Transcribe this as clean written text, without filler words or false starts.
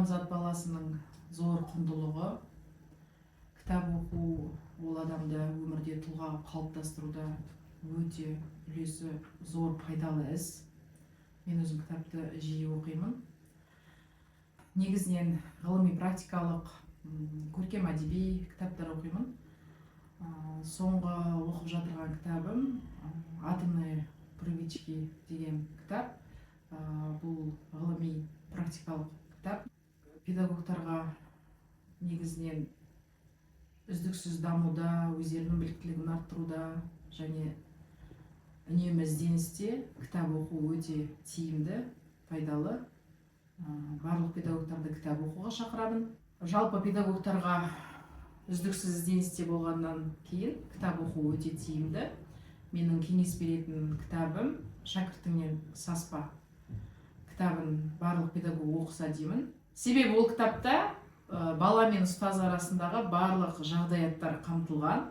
Адамзат баласының зор құндылығы. Кітап оқу ол адамды өмірде тұлға қылып қалыптастыруда өте үлесі зор, пайдалы іс. Мен өзім кітапты жиі оқимын, негізінен ғылыми практикалық, көркем әдеби кітаптар оқимын. Соңғы оқып жатырған кітабым «Атомные привычки» деген кітап. Бұл ғылыми практикалық кітап. Педагогтарға негізінен үздіксіз дамуда, өздерінің біліктілігін арттыруда және үнемі ізденісте кітап оқу өте тиімді, пайдалы. Барлық педагогтарды кітап оқуға шақырамын. Жалпы педагогтарға үздіксіз ізденісте болғаннан кейін кітап оқу өте тиімді. Менің кеңес беретін кітабым «Шәкіртіңнен саспа» кітабын барлық педагог оқыса деймін. Себебі ол кітапта бала мен ұстаз арасындағы барлық жағдаяттар қамтылған.